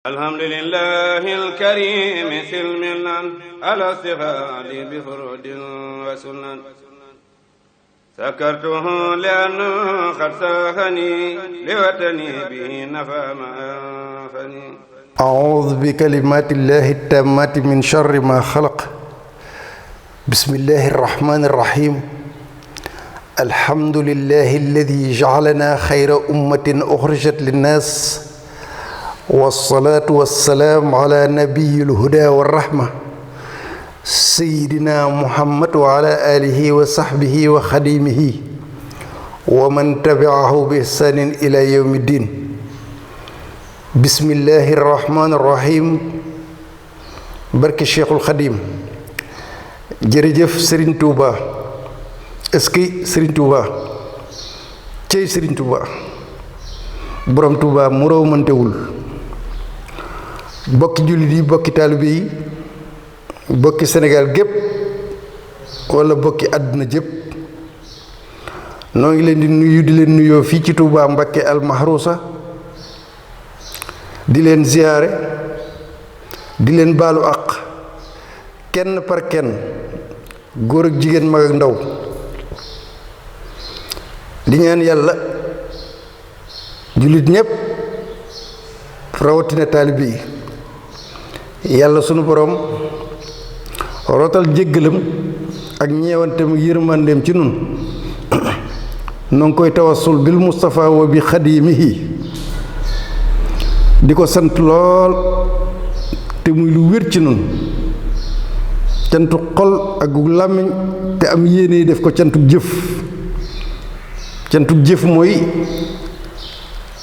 الحمد لله الكريم سلمنا على استغال بفرود وسنن سكرته لأنه قد ساخني لوطني به نفى ما أنفني أعوذ بكلمات الله التامات من شر ما خلق. بسم الله الرحمن الرحيم. الحمد لله الذي جعلنا خير أمة أخرجت للناس، والصلاة والسلام على نبي الهدى والرحمة سيدنا محمد وعلى آله وصحبه وخديمه ومن تبعه بإحسان إلى يوم الدين. بسم الله الرحمن الرحيم. barke Cheikhul Khadim. jërëjëf Serigne Touba. est-ce que Serigne Touba cey Serigne Touba borom Touba mu raw mëntewul. bokki jullit yi, bokki taalibe yi, bokki Sénégal gépp wala bokki àdduna jépp, noo ngi leen di nuyu, di leen nuyoo fii ci Touba Mbakke al Mahrousa, di leen ziyaare, di leen baalu àq kenn par kenn, góor ak jigéen, mag ak ndaw, di ñaan yàlla jullit ñépp rawatina taalibe yi yàlla sunu borom rootal jéggalam ak ñeewanteem yërmandeem ci nun noo ngi koy tawassul bil Mustafa wa bi xadimihi, di ko sant lool te muy lu wér ci nun, cantu xol ak gu làmmiñ, te am yéene def ko cantu jëf. cantu jëf mooy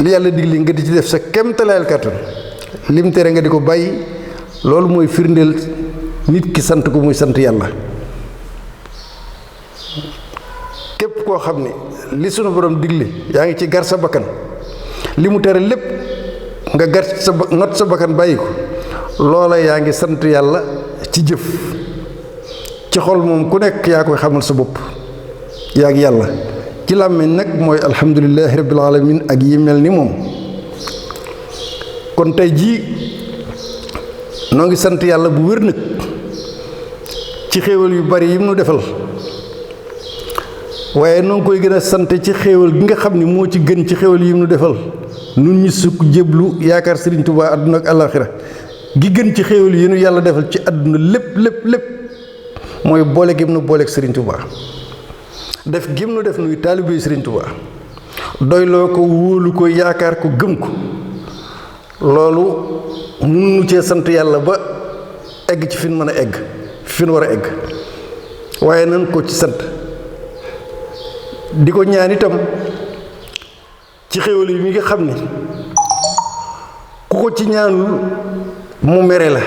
li yàlla digle nga di ci def sa kemtalaayal kàttan, lim tere nga di ko bàyyi. loolu mooy firndeel nit ki sant ko muy sant yàlla. képp koo xam ne li sunu borom digle yaa ngi ci gar sa bakkan, li mu tere lépp nga gar sa not sa bakkan bàyyi ko, loola yaa ngi sant yàlla ci jëf. ci xol moom ku nekk yaa koy xamal sa bopp yaa ngi yàlla. ci làmmiñ nag mooy alhamdulillahi rabbil alamin ak yi mel ni moom. kon tey jii noo ngi sant yàlla bu wér nag ci xéewal yu bari yi mu nu defal, waaye noo ngi koy gën a sant ci xéewal gi nga xam ni moo ci gën ci xéewal yi mu nu defal nun ñi sukk jéblu yaakaar Serigne Touba àdduna ak àllaaxira. gi gën ci xéewal yi nu yàlla defal ci àdduna lépp mooy boole gim nu booleeg Serigne Touba, def gim nu def nuy taalibe Serigne Touba, doyloo ko, wóolu ko, yaakaar ko, gëm ko. loolu mënuñu cee sant yàlla ba egg ci fi nu mën a egg, fi nu war a egg, waaye nan ko ci sant. di ko ñaan itam ci xéwal yi mi nga xam ni ku ko ci ñaanul mu mere la.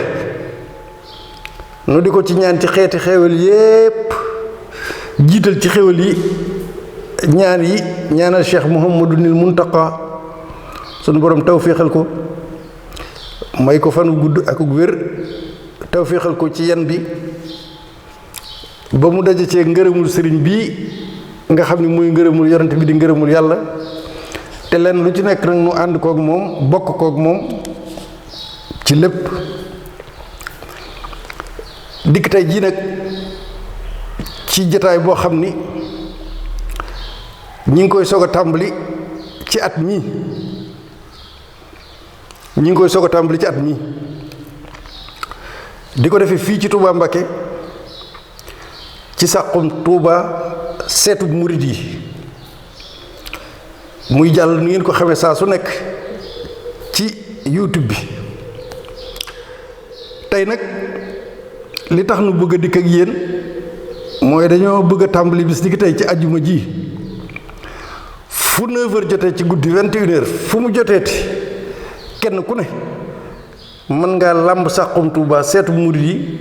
nu di ko ci ñaan ci xeeti xéwal yépp, jiital ci xéwal yi ñaan yi ñaanal Cheikh Mouhamadunil Muntaqa sunu borom tawféexal ko, may ko fanu gudd ak wér, tawféexal ko ci yan bi ba mu daje cee ngërëmul sëriñ bii nga xam ni muy ngërëmul yonent bi di ngërëmul yàlla. te lenn lu ci nekk nag nu ànd koog moom, bokk koog moom ci lépp. dikk tey jii nag ci jataay boo xam ni ñi ngi koy soog a tàmbali ci at mii. ñi ngi koy soog a tàmbali ci at mi di ko defee fii ci Touba Mbakke ci Saxum Touba, seetu murid yi, muy jàll nu ngeen ko xamee saa su nekk ci YouTube bi. tey nag li tax nu bëgg a dikk ak yéen mooy dañoo bëgg a tàmbali bis ni ki tey ci ajjuma ji fu 9h jotee ci guddi 21h fu mu joteeti kenn ku ne mën ngaa làmb Saxum Touba seetu murid yi,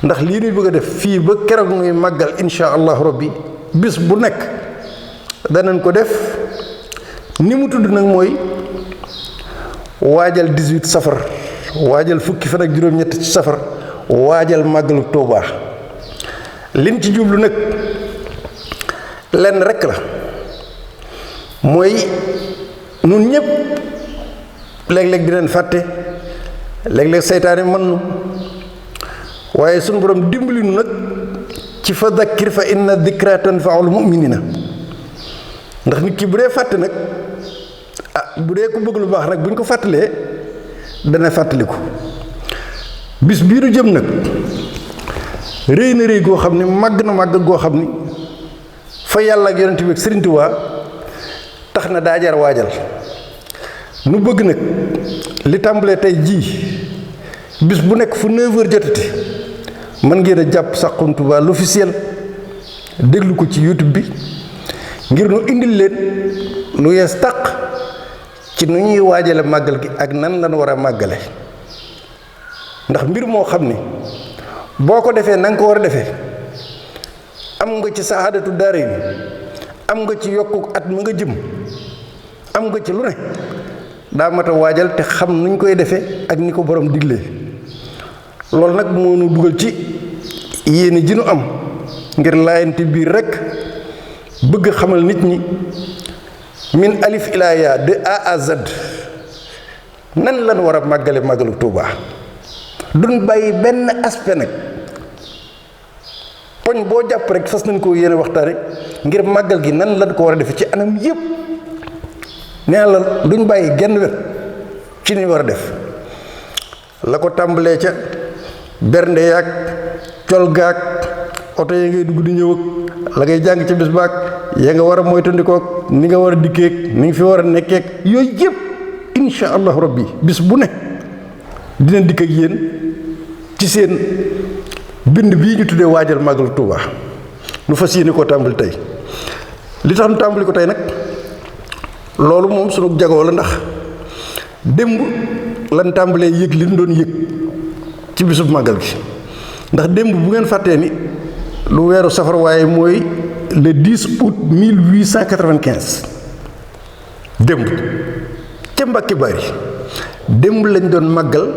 ndax lii nuy bëgg a def fii ba keroog muy màggal insha allahu rabbi bis bu nekk danañ ko def. ni mu tudd nag mooy waajal 18 safar, waajal fukki fan ak juróom-ñett ci safar, waajal màggalu Touba. liñ ci jublu nag lenn rekk la, mooy nun ñépp léeg-léeg dinañ fàtte léeg-léeg seytaane mën nu waaye sunu borom dimbali nu nag ci fa dakkir fa inna dikra tanfaul muminina ndax nit ki bu dee fàtte nag bu dee ku bëgg lu baax nag bu ñu ko fàttalee dana fàttaliku. bis bii nu jëm nag rëy na rëy goo xam ne màgg na màgg goo xam ni fa yàlla ak yonent bi ak Sëriñ Tuubaa tax na daa jar waajal. nu bëgg nag li tàmbalee tey jii bis bu nekk fu 9h jotati mën ngeen a jàpp Saxum Touba l'officiel déglu ko ci YouTube bi ngir nu indil leen lu yees tàq ci nu ñuy waajale màggal gi ak nan lañu war a màggale ndax mbir moo xam ni boo ko defee na nga ko war a defee am nga ci saadatu daare ni am nga ci yokku at ma nga jëm am nga ci lu ne daa mat a waajal te xam nuñ koy defee ak ni ko borom diglee loolu nag moo nu dugal ci yéene ji nu am ngir laayante biir rekk bëgg xamal nit ñi min alif ilaa yaa de A à Z nan lan war a màggale màggalu Tuuba duñ bàyyi benn aspect nag poñ boo jàpp rek fas nañ ko yéene waxtaane ngir màggal gi nan lan ko war a defe ci anam yépp nee la duñ bàyyi genn wet ci ni war a def la ko tàmbalee ca bernde yaag col gaag oto ya ngay dugg di ñëw ak la ngay jàng ci bis baag ya nga war a moytandikook ni nga war a dikkeek ni nga fi war a nekkeek yooyu yëpp insha allahu rabbi bis bu ne dina dikk ak yéen ci seen bind bii ñu tuddee waajal màggalu Tuuba nu fas yéene koo tàmbali tey li tax nu tàmbali ko tey nag loolu moom sunu jagoo la ndax démb lan tàmbalee yëg li ñu doon yëg ci bisub màggal gi ndax démb bu ngeen fàttee ni lu weeru safar waaye mooy le 10 août 1895 démb ca Mbàkke Bari démb lañ doon màggal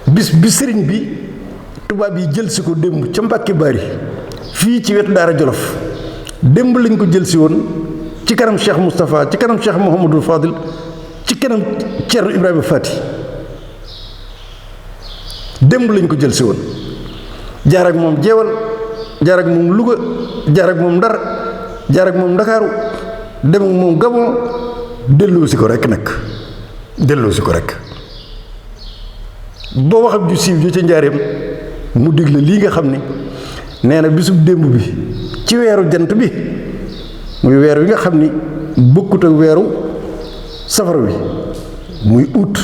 bis bi sëriñ bi tubaab yi jël si ko démb ca Mbàkke Bari fii ci wetu Daara Jolof démb lañ ko jël si woon ci kanam Cheikh Moustapha ci kanam Cheikh Mouhamadul Fadil ci kanam Thierno Ibrahima Fati démb lañ ko jël si woon jaar ak moom jeewal jaar ak moom Louga jaar ak moom Ndar jaar ak moom Ndakaaru dem ak moom Gabon delloo si ko rek nag delloo si ko rek boo waxam ju siiw ji ca njaareem mu digle lii nga xam ni nee na bisub démb bi ci weeru jant bi muy weer wi nga xam ni bokkut ak weeru safara wi muy août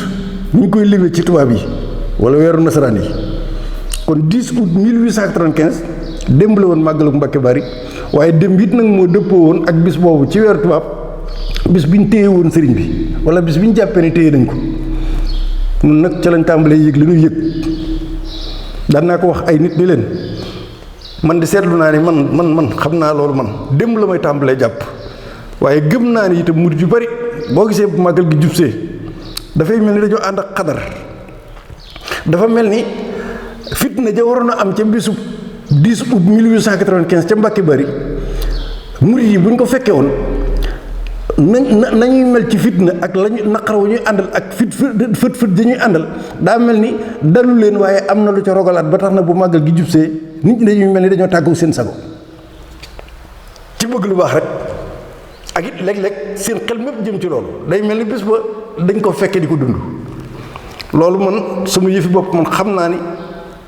ñu koy limee ci tubaab yi wala weeru nasaraan yi kon 10 août 1895 démb la woon màggalu Mbàkke Bari waaye démb it nag moo dëppoo woon ak bis boobu ci weeru tubaab bis bi ñu téye woon sëriñ bi wala bis bi ñu jàppee ne téye nañ ko nun nag ca lañ tàmbalee yëg li ñuy yëg daan naa ko wax ay nit ni leen man di seetlu naa ni man xam naa loolu man démb la may tàmbalee jàpp waaye gëm naa ni itam murid yu bari boo gisee bu màggal gi jubsee dafay mel ni dañoo ànd ak xadar dafa mel ni fitna ja waroon a am ca bisu 10 août 1895 ca Mbàkke Bari murid yi bu ñu ko fekkee woon nañuy mel ci fitna ak lañu naqar wu ñuy àndal ak fët dañuy àndal daa mel ni dalu leen waaye am na lu ca rogalaat ba tax na bu màggal gi jubsee nit ñi dañuy mel ni dañoo tàggu seen sago ci bëgg lu baax rek ak it léeg-léeg seen xel mépp jëm ci loolu day mel ni bés ba dañ ko fekkee di ko dund loolu man sama yëfi bopp man xam naa ni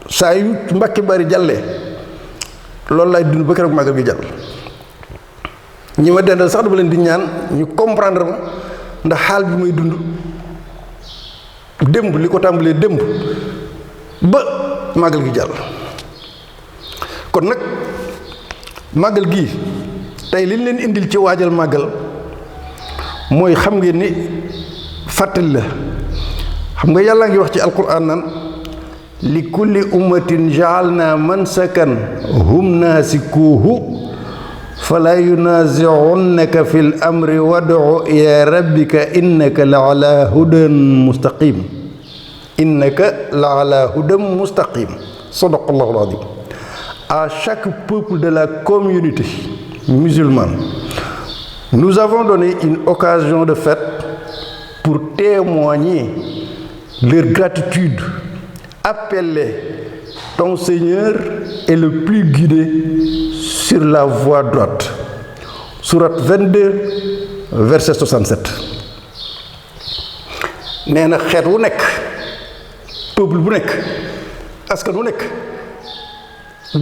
saa yu Mbàkke Bari jàllee loolu laay dund ba keroog màggal gi jàll ñi ma dendal sax dama leen di ñaan ñu comprendre ma ndax xaal bi may dund démb li ko tàmbalee démb ba màggal gi jàll kon nag màggal gii tey li ñu leen indil ci waajal màggal mooy xam ngeen ni fàttali la xam nga yàlla ngi wax ci alquran naan li kulli ummatin jaalna mansakan hum naasikuuhu fala yunazi'unnaka fil amri wad'u ila rabbika innaka la ala hudan mustaqim sadaqallahu al-azim. À chaque peuple de la communauté musulmane, nous avons donné une occasion de fête pour témoigner leur gratitude. Appelle-les. Ton Seigneur est le plus guidé sur la voie droite. Sourate 22 verset 67. nee na xeet wu nekk, peuple bu nekk, askan wu nekk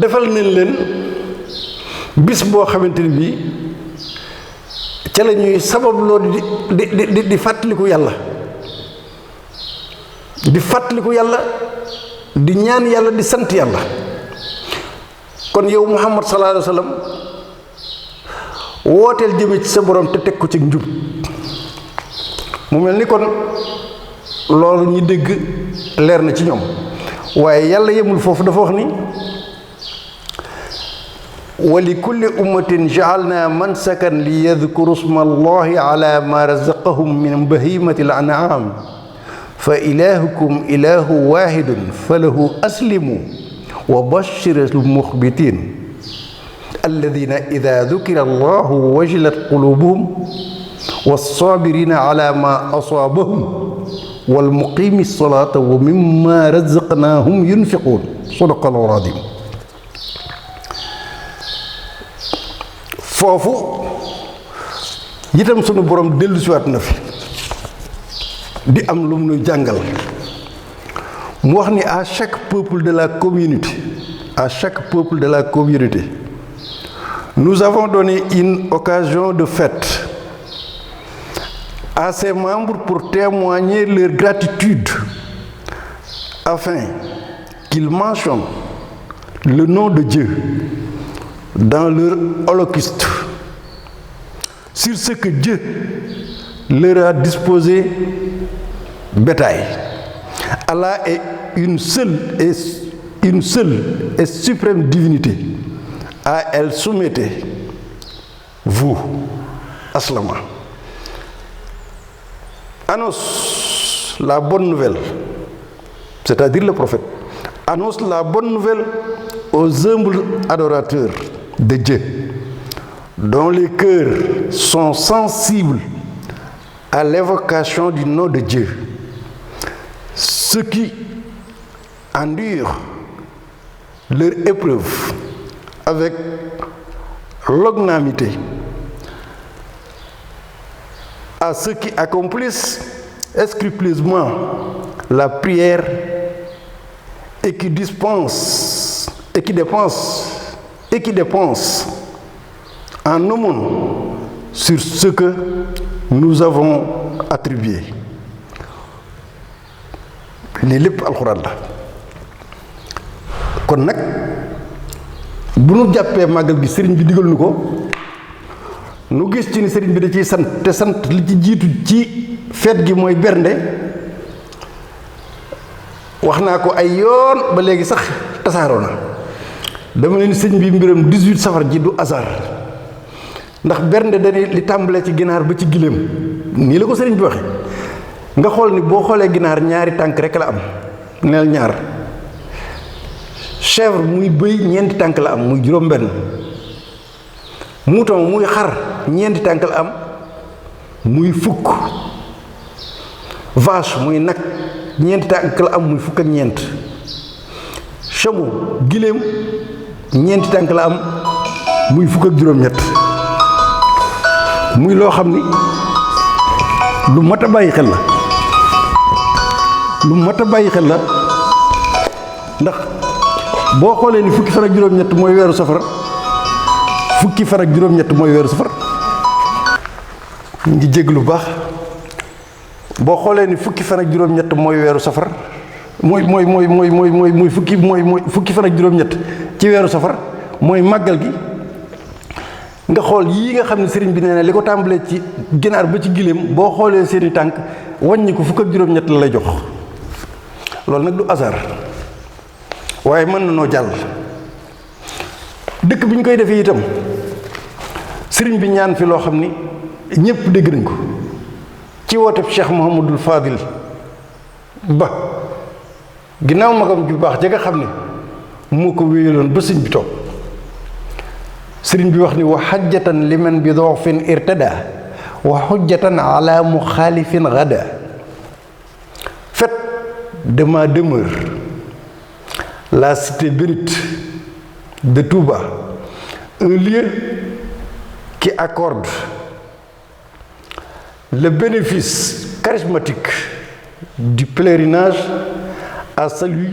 defal nañ leen bis boo xamante ni bii ca la ñuy sababloo di fàttaliku yàlla, di fàttaliku yàlla, di ñaan yàlla, di sant yàlla. kon yow Muhammad sallallahu alayhi wa sallam wooteel jëme ci sa borom te teg ko ci njub. mu mel ni kon loolu ñi dégg leer na ci ñoom, waaye yàlla yemul foofu, dafa wax ni wa li kulli ummatin ja'alna mansakan li yadhkuru isma allahi ala ma razaqahum min bahimati al an'am fa ilahukum ilahu wahidun falahu aslimu wa bashir al mukhbitin alladhina idha dhukira allahu wajilat qulubuhum والصابرين على ما أصابهم والمقيم الصلاة ومما رزقناهم ينفقون صدق الله العظيم. foofu itam sunu borom dellu siwaat na fi di am lu mu nu jàngal. mu wax ni à chaque peuple de la communauté, à chaque peuple de la communauté, nous avons donné une occasion de fête à ses membres pour témoigner leur gratitude afin qu'ils mentionnent le nom de Dieu dans leur holocauste sur ce que Dieu leur a disposé bétail. Allah est une seule et suprême divinité. À elle soumettez-vous. Aslama. Annonce la bonne nouvelle, c'est-à-dire le prophète, annonce la bonne nouvelle aux humbles adorateurs de Dieu, dont les cœurs sont sensibles à l'évocation du nom de Dieu. Ceux qui endurent leur épreuve avec longanimité, à ceux qui accomplissent scrupuleusement la prière et qui dépensent en aumône sur ce que nous avons attribué. lii lépp alxuraan la. kon nag bu nu jàppee màggal gi sëriñ bi digal nu ko, nu gis ci ni sëriñ bi da ciy sant, te sant li ci jiitu ci feet gi mooy bernde. wax naa ko ay yoon ba léegi sax tasaaroo na. dama leen sëriñ bi mbiram 18 safar ji du hasard, ndax bernde dañuy li tàmbalee ci ginaar ba ci giléem, nii la ko sëriñ bi waxe. nga xool ni boo xoolee ginaar ñaari tànk rek la am, neel ñaar. chèvre muy bëy ñeenti tànk la am, muy juróom-benn. mouton muy xar ñeenti tànk la am, muy fukk. vache muy nag ñeenti tànk la am, muy fukk ak ñeent. chameau giléem ñeenti tànk la am, muy fukk ak juróom-ñett. muy loo xam ni lu mat a bàyyi xel la, lu mat a bàyyi xel la. ndax boo xoolee ni fukki fan ak juróom-ñett mooy weeru safar, fukki fan ak juróom-ñett mooy weeru safar, ngi jégg lu baax. boo xoolee ni fukki fan ak juróom-ñett mooy weeru safar, mooy fukki fan ak juróom-ñett ci weeru safar mooy màggal gi. nga xool yii nga xam ne sëriñ bi nee na li ko tàmbalee ci ginaar ba ci giléem, boo xoolee seeni tànk wàññi ko fukk ak juróom-ñett la lay jox. loolu nag du hasard, waaye mën na noo jàll. dëkk bi ñu koy defee itam sëriñ bi ñaan fi loo xam ni ñépp dégg nañ ko ci wooteb Cheikh Mouhamadul Fadil ba ginnaaw magam ju baax ja nga xam ne moo ko wéyaloon ba sëñ bi toog. sëriñ bi wax ni wa xajjatan liman bi doxfin irtada wa xujjatan ala muxaalifin gada. fet de ma demeure, la cité bénite de Touba, un lieu qui accorde le bénéfice charismatique du pèlerinage à celui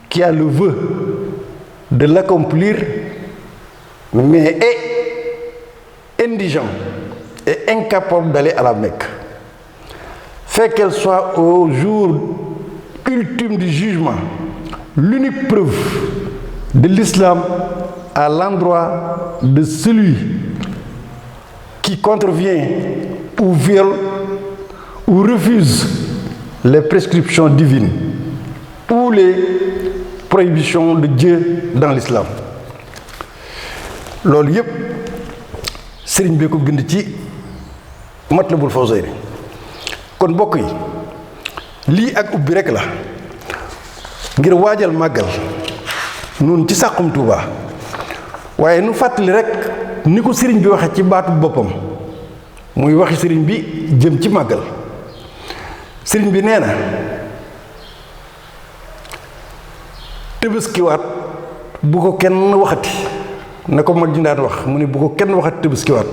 qui a le vœu de l'accomplir, mais est indigent et incapable d'aller à la Mecque. Fait qu'elle soit au jour ultime du jugement l'unique preuve de l'islam à l'endroit de celui qui contrevient ou viole ou refuse les prescriptions divines ou les prohibitions de Dieu dans l'islam. loolu yépp sëriñ bi ko bind ci Matlabul Fawzayni. kon mbokk yi lii ak ubbi rekk la ngir waajal màggal nun ci Saxum Touba, waaye nu fàttali rekk ni ko sëriñ bi waxe ci baatu boppam muy waxi sëriñ bi jëm ci màggal. sëriñ bi nee na tëbaskiwaat bu ko kenn waxati, na ko mag ji daan wax mu ne bu ko kenn waxati tëbaskiwaat,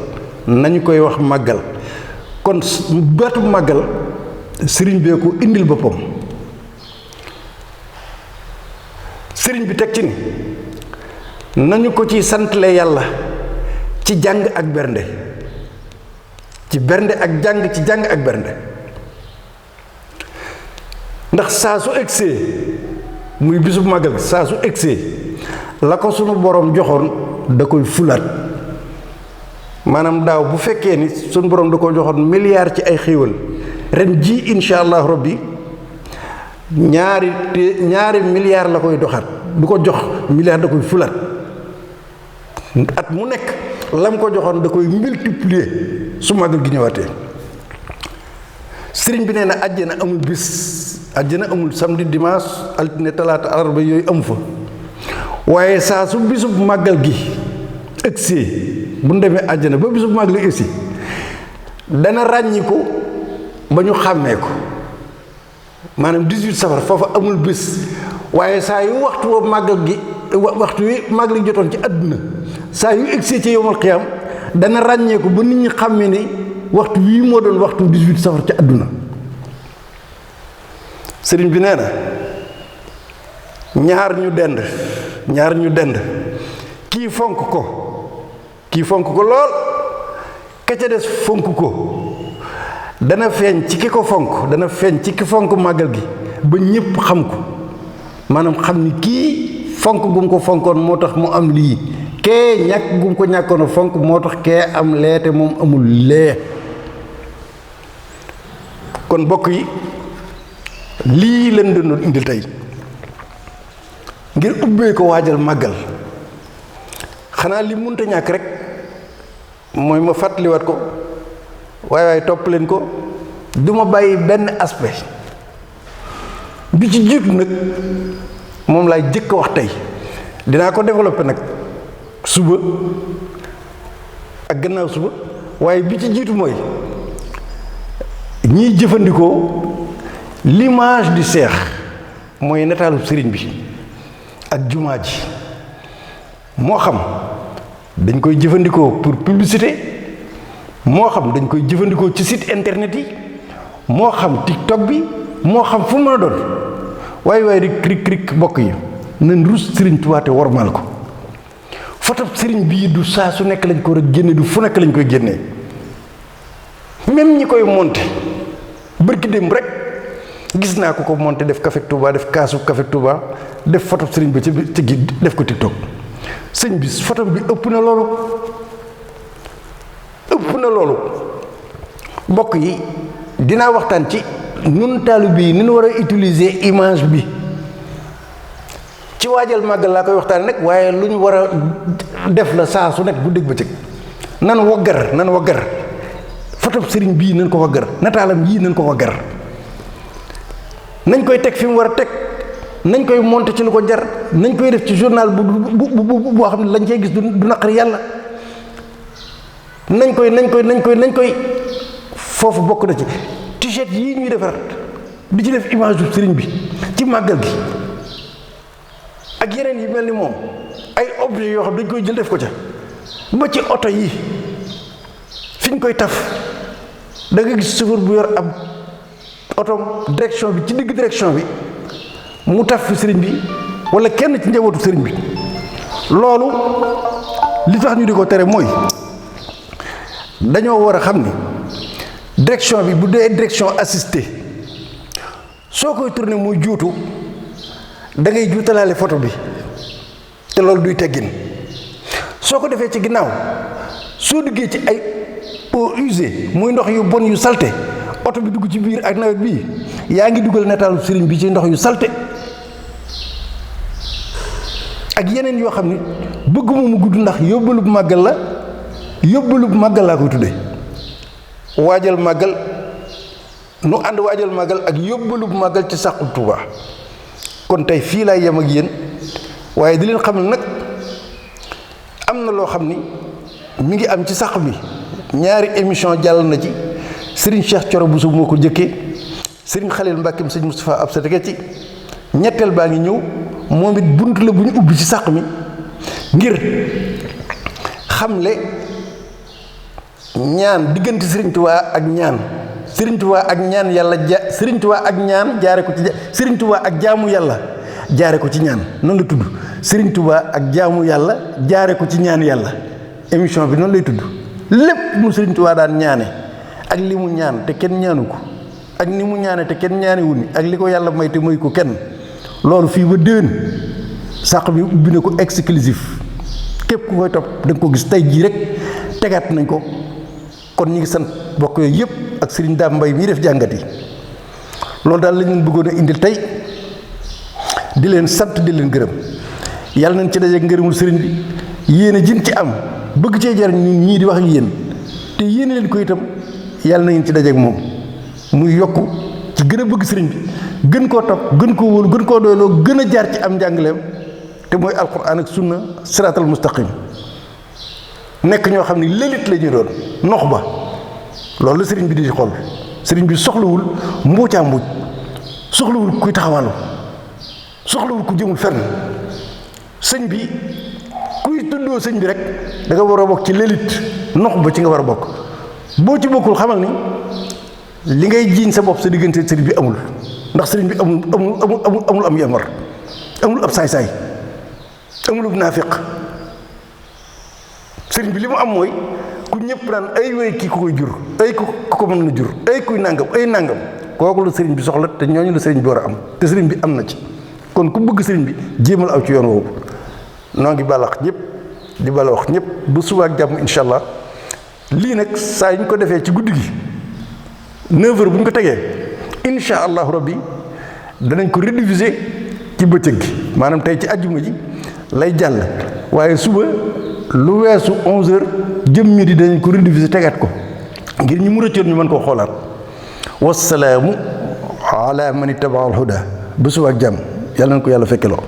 nañu koy wax màggal. kon baatu màggal sëriñ bee ko indil boppam. sëriñ bi teg ci ni nañu ko ci santle yàlla ci jàng ak bernde, ci bernde ak jàng, ci jàng ak bernde. ndax saa su egsee muy bisub màggal saa su egsee la ko sunu borom joxoon da koy fulaat. maanaam daaw bu fekkee ni sunu borom da ko joxoon milliard ci ay xéewal, ren ji insha allah rabbi ñaari milliard la koy doxaat, du ko jox milliard da koy fulaat. at mu nekk lam ko joxoon da koy multiplier su màggal gi ñëwaatee. sëriñ bi nee na àjjana amul bis, àjjana amul samedi dimanche altine talaata alarba yooyu amu fa, waaye saa su bisub màggal gi ëgsee bu ñu demee àjjana ba bisub màggal gi ëgsi dana ràññi ko ba ñu xàmmee ko. maanaam 18 safar foofa amul bis, waaye saa yu waxtu woo màggal gi waxtu wi màggal gi jotoon ci àdduna saa yu ëgsee ci yowmal xiyaam dana ràññee ko ba nit ñi xàmmee ni waxtu wii moo doon waxtu 18 safar ci àdduna. sëriñ bi nee na ñaar ñu dend kii fonk ko lool, ka ca des fonk ko, dana feeñ ci ki ko fonk, dana feeñ ci ki fonk màggal gi ba ñépp xam ko. maanaam xam ni kii fonk gum ko fonkoon moo tax mu am lii, kee ñàkk gum ko ñàkkoon a fonk moo tax kee am lee te moom amul lee. kon mbokk yi lii leen doon indil tey ngir ubbee ko waajal màggal. xanaa li munta ñàkk rek mooy ma fàttaliwaat ko, waaye topp leen ko, du ma bàyyi benn aspect. bi ci jiitu nag moom laay jëkk a wax tey, dinaa ko développer nag suba ak gannaaw suba, waaye bi ci jiitu mooy ñiy jëfandikoo l'image du seex, mooy nataalu sëriñ bi ak jumaa ji. moo xam dañ koy jëfandikoo pour publicité, moo xam dañ koy jëfandikoo ci site internet yi, moo xam TikTok bi, moo xam fu mën a doon. waaye rik mbokk yi nañ rus sëriñ Tuubaa te wormaal ko. foto sëriñ bii du saa su nekk lañ ko war a génne, du fu nekk lañ koy génnee. même ñi koy monté bërki dem rek gis naa ko monté def Café Touba, def kaasu Café Touba, def foto sëriñ ba ci def ko TikTok. sëñ bi foto bi ëpp na loolu mbokk yi. dinaa waxtaan ci nun taalibe yi ni ñu war a utiliser image bi ci waajal màggal laa koy waxtaan nag, waaye lu ñu war a def la saa su nekk bu dégg ba cëg nan waggar foto sëriñ bii nañ ko waggar, nataalam yii nañ ko waggar, nañ koy teg fi mu war a teg, nañ koy monter ci lu ko jar, nañ koy def ci journal boo xam ne lañ cey gis du naqari yàlla. nañ koy foofu bokk na ci t-shirt yii ñuy defar di ci def image bu sëriñ bi ci màggal gi ak yeneen yi mel ni moom ay objet yoo xam dañ koy jël def ko ca ba ci oto yi fi ñu koy taf da nga gis chauffeur bu yor ab oto direction bi ci digg direction bi mu taf fi sëriñ bi wala kenn ci njabootu sëriñ bi. loolu li tax ñu di ko tere mooy dañoo war a xam ni direction bi bu dee direction assistée soo koy tourné muy juutu da ngay juutalaale photo bi te loolu duy teggin soo ko defee ci ginnaaw soo duggee ci ay eaux usées muy ndox yu bon yu salte oto bi dugg ci biir ak nawet bii yaa ngi dugal nataalu sëriñ bi ci ndox yu salte ak yeneen yoo xam ni bëgguma mu gudd ndax yóbbalub màggal laa koy tudde waajal màggal nu ànd waajal màggal ak yóbbalub màggal ci Saxu Touba kon tey fii laay yem ak yéen waaye di leen xam ne nag am na loo xam ni mi ngi am ci sax bi ñaari émission jàll na ci Serigne Cheikh Thioro Bousso moo ko jëkkee Serigne Khalil Mbacke Serigne Moustapha Absa tege ci ñetteel baa ngi ñëw moom it bunt la bu ñu ubbi ci sàq mi ngir xamle ñaan diggante Serigne Touba ak ñaan Serigne Touba ak ñaan yàlla Serigne Touba ak ñaan jaare ko ci Serigne Touba ak jaamu yàlla jaare ko ci ñaan noonu la tudd Serigne Touba ak jaamu yàlla jaare ko ci ñaan yàlla émission bi noonu lay tudd lépp mu Serigne Touba daan ñaane ak li mu ñaan te kenn ñaanu ko ak ni mu ñaane te kenn ñaanewul ni ak li ko yàlla may te may ko kenn loolu fii ba déwén sàq bi ubbi na ko exclusif képp ku koy topp da nga ko gis tey jii rek tegaat nañ ko kon ñi ngi sant bokk yooyu yëpp ak Serigne Dame Mbaye mii def jàngat yi loolu daal lañ leen bëggoon a indil tey di leen sant di leen gërëm yàlla nañ ci dajeek ngërëmul sëriñ bi yéene jin ci am bëgg cee jariñ ñun ñii di wax ak yéen te yéene leen ko itam yàlla na ngeen ci dajeek moom muy yokk ci gën a bëgg sëriñ bi gën koo topp gën koo wóolu gën koo doyloo gën a jaar ci am njàngaleem te mooy alquran ak sunna siraatal mustaqim nekk ñoo xam ne lélit la ñu doon nox ba loolu la sëriñ bi di ci xool sëriñ bi soxlawul mbuucaa mbuuc soxlawul kuy taxawalu soxlawul ku jëmul fenn sëñ bi kuy tuddoo sëñ bi rek da nga war a bokk ci lélit nox ba ci nga war a bokk boo ci bokkul xamal ni li ngay jiiñ sa bopp sa diggante sëriñ bi amul ndax sëriñ bi amul am yamar amul ab saay-saay amul ab naafiq sëriñ bi li mu am mooy ku ñëpp naan ay way kii ku koy jur ay ku ko mën na jur ay kuy nàngam ay nàngam kooku la sëriñ bi soxla te ñooñu la sëriñ bi war a am te sëriñ bi am na ci kon ku bëgg sëriñ bi jéemal aw ci yoon woowu noo ngi balax ñëpp di bala wax ñëpp ba suba ak jàmm incha allah lii nag saa yu ñu ko defee ci guddi gi 9h bu ñu ko tegee incha allahu rabbi danañ ko rediffuser ci bëccëg gi maanaam tey ci àjjuma ji lay jàll waaye suba lu weesu 11h jëm midi danañ ko rediffuser tegaat ko ngir ñu mu rëccoon ñu mën koo xoolaat wasalaamu ala man ittaba al huda ba suba ak jàmm yàlla nañ ko yàlla fekkeloo